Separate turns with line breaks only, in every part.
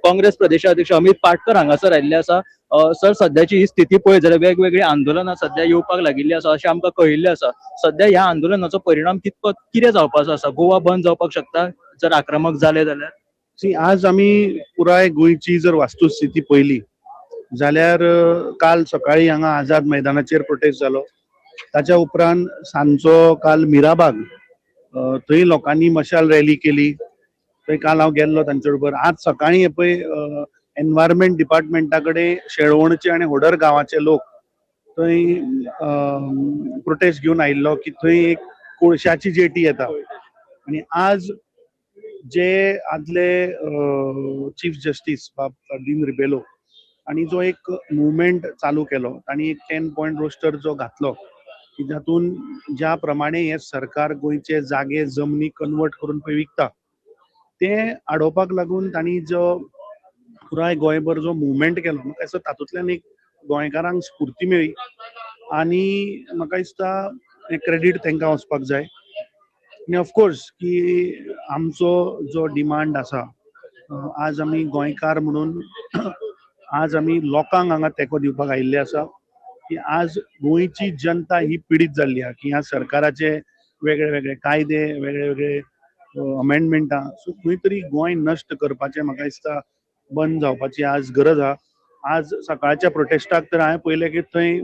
काँग्रेस प्रदेशाध्यक्ष अमित पाटकर हांगासर आयिल्ले आसा. सर, सध्याची ही स्थिती पळयत जाल्यार वेगवेगळी आंदोलनां सध्या येवपाक लागिल्ली आसा अशें आमकां कळिल्लें आसा. सध्या ह्या आंदोलनाचो परिणाम कितपत कितें जावपाचो आसा? गोवा बंद जावपाक शकता जर आक्रमक जाले जाल्यार?
सी, आज आमी पुराय गोंयची जर वास्तुस्थिती पळयली जाल्यार काल सकाळी हांगा आझाद मैदानाचेर प्रोटेस्ट जालो. ताच्या उपरांत सांजचो काल मिराबाग थंय लोकांनी मशाल रॅली केली. थंय काल हांव गेल्लो तांचे बरोबर. आज सकाळी हे पळय एनवायरमेंट डिपार्टमेंटा कडेन शेळवणचे आनी होडर गांवाचे लोक थंय प्रोटेस्ट घेवन आयिल्लो की थंय एक कोळशाची जेटी येता. आनी आज जे आदले चीफ जस्टीस बाब फर्दीन रिबेलो आणि जो एक मुवमेंट चालू केलो, तांणी एक 10 पॉयंट रोस्टर जो घातलो की जातून ज्या प्रमाणे हे सरकार गोंयचे जागे, जमनी कन्वर्ट करून पळय विकता, ते आडोवपाक लागून तांणी जो पुराय गोंयभर जो मुवमेंट केलो, म्हाका दिसता तातूंतल्यान एक गोंयकारांक स्फूर्ती मेळ्ळी आनी म्हाका दिसता हें क्रेडीट तांकां वचपाक जाय. आनी ऑफकोर्स की आमचो जो डिमांड आसा, आज आमी गोंयकार म्हणून आज आमी लोकांक हांगा तेंको दिवपाक आयिल्ले आसा की आज गोंयची जनता ही पिडीत जाल्ली आहा की ह्या सरकाराचे वेगळे वेगळे कायदे, वेगळे वेगळे अमेंडमेंटां, सो खंय तरी गोंय नश्ट करपाचें म्हाका दिसता बंद जावपाची आज गरज आहा. आज सकाळच्या प्रोटेस्टाक तर हांवें पळयलें की थंय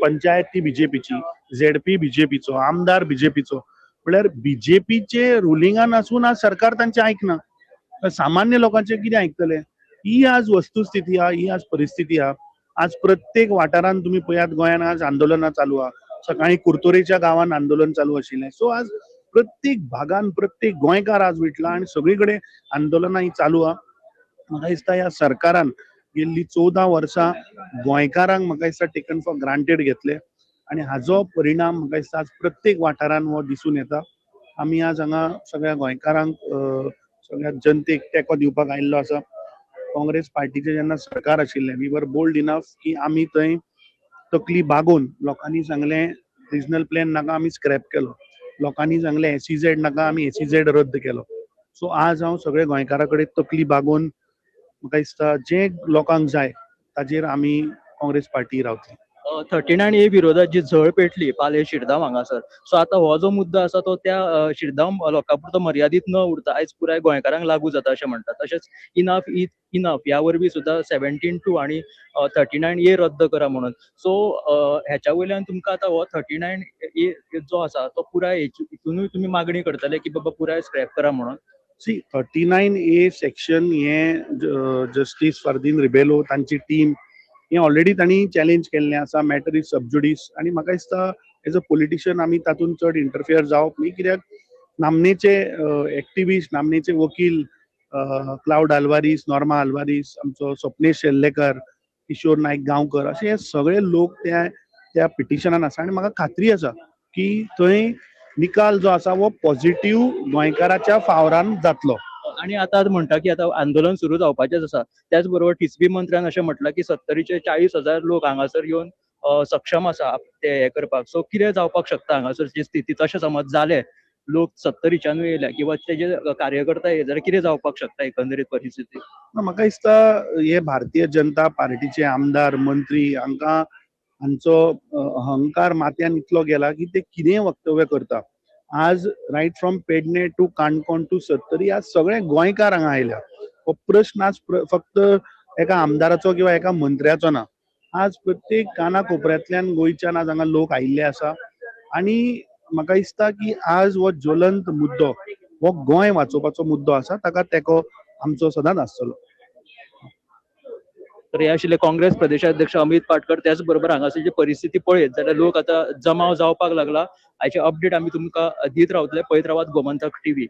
पंचायत ती बीजेपीची, झेडपी बीजेपीचो, आमदार बीजेपीचो. म्हळ्यार बीजेपीचे रुलिंगान आसून आज सरकार तांचें आयकना, तर सामान्य लोकांचें कितें आयकतले? ही आज वस्तुस्थिती आहा, ही आज परिस्थिती आहा. आज प्रत्येक वाठारांत तुमी पळयात, गोंयान आज आंदोलनां चालू आहा. सकाळी कुरतोरेच्या गांवान आंदोलन चालू आशिल्लें. सो आज प्रत्येक भागान प्रत्येक गोंयकार आज विटला आनी सगळी कडेन आंदोलनां ही चालू आहा. म्हाका दिसता ह्या सरकारान गेल्ली 14 वर्सां गोंयकारांक म्हाका दिसता टेकन फॉर ग्रांटेड घेतले आनी हाजो परिणाम म्हाका दिसता आज प्रत्येक वाठारान हो दिसून येता. आमी आज हांगा सगळ्या गोंयकारांक, सगळ्या जनतेक तेंको दिवपाक आयिल्लो आसा. काँग्रेस पार्टीचें जेन्ना सरकार आशिल्लें, we were bold enough की आमी थंय तकली बागोवन लोकांनी सांगलें रिजनल प्लॅन नाका, आमी स्क्रॅप केलो. लोकांनी सांगलें एसईझेड नाका, आमी एसईझेड रद्द केलो. सो आज हांव सगळे गोंयकारां कडेन तकली बागोवन म्हाका दिसता जें लोकांक जाय ताजेर आमी काँग्रेस पार्टी रावतली.
39A विरोधात जी झळ पेटली पाले शिरदांव हांगासर, सो आतां हो जो मुद्दो आसा तो त्या शिरदांव लोकां पुरतो मर्यादीत न उरता आयज पुराय गोंयकारांक लागू जाता अशें म्हणटात. तशेंच इनफ is enough ह्या वरवीं सुद्दां 17(2) आनी 39A रद्द करा म्हणून. सो ह्याच्या वयल्यान तुमकां आतां हो 39A जो आसा तो पुराय हितूनूय तुमी मागणी करतले की बाबा पुराय स्क्रॅप करा म्हणून?
सी, 39A section हे जस्टीस फर्दीन रिबेलो तांची टीम हे ऑलरेडी तांणी चॅलेंज केल्लें आसा. मॅटर is सब ज्युडीस आनी म्हाका दिसता एज अ पॉलिटिशियन आमी तातूंत चड इंटरफियर जावप न्ही, कित्याक नामनेचे एक्टिविस्ट, नामनेचे वकील क्लावड आल्वारीस, नॉर्मा आल्वारीस, आमचो स्वप्नेश शेल्लेकर, किशोर नायक गांवकर, अशे हे सगळे लोक त्या त्या पिटिशनान आसा आनी म्हाका खात्री आसा की थंय निकाल जो आसा हो पॉझिटिव्ह गोंयकाराच्या फावरान जातलो.
आणि आता म्हणटा की आता आंदोलन सुरू जावपाचेच आसा. त्याच बरोबर टीसीपी मंत्र्यान अशें म्हटलां की सत्तरीचे 40,000 लोक हांगासर येवन सक्षम आसा ते हे करपाक. सो कितें जावपाक शकता हांगासर जी स्थिती? तशें समज जालें, लोक सत्तरीच्यानूय येयले किंवा तेजे कार्यकर्ता येयले जाल्यार कितें जावपाक शकता एकंदरीत परिस्थिती?
ना, म्हाका दिसता हे भारतीय जनता पार्टीचे आमदार, मंत्री हांकां हांचो अहंकार माथ्यान इतलो गेला की ते कितेंय वक्तव्य करता. आज right from Pedne to Canacona to Sattari आज सगळे गोंयकार हांगा आयल्या. हो प्रश्न आज फक्त एका आमदाराचो किंवा एका मंत्र्याचो ना. आज प्रत्येक काना कोपऱ्यांतल्यान गोंयच्यान आज हांगा लोक आयिल्ले आसा आनी म्हाका दिसता की आज हो ज्वलंत मुद्दो, हो गोंय वाचोवपाचो मुद्दो आसा. ताका तेंको आमचो सदांच आसतलो.
तर हे आशिल्ले काँग्रेस प्रदेशाध्यक्ष अमित पाटकर. त्याच बरोबर हांगासर जी परिस्थिती पळयत जाल्यार लोक आतां जमाव जावपाक लागला. हाचे अपडेट आमी तुमकां दीत रावतले. पळयत रावात गोमंतक टीव्ही.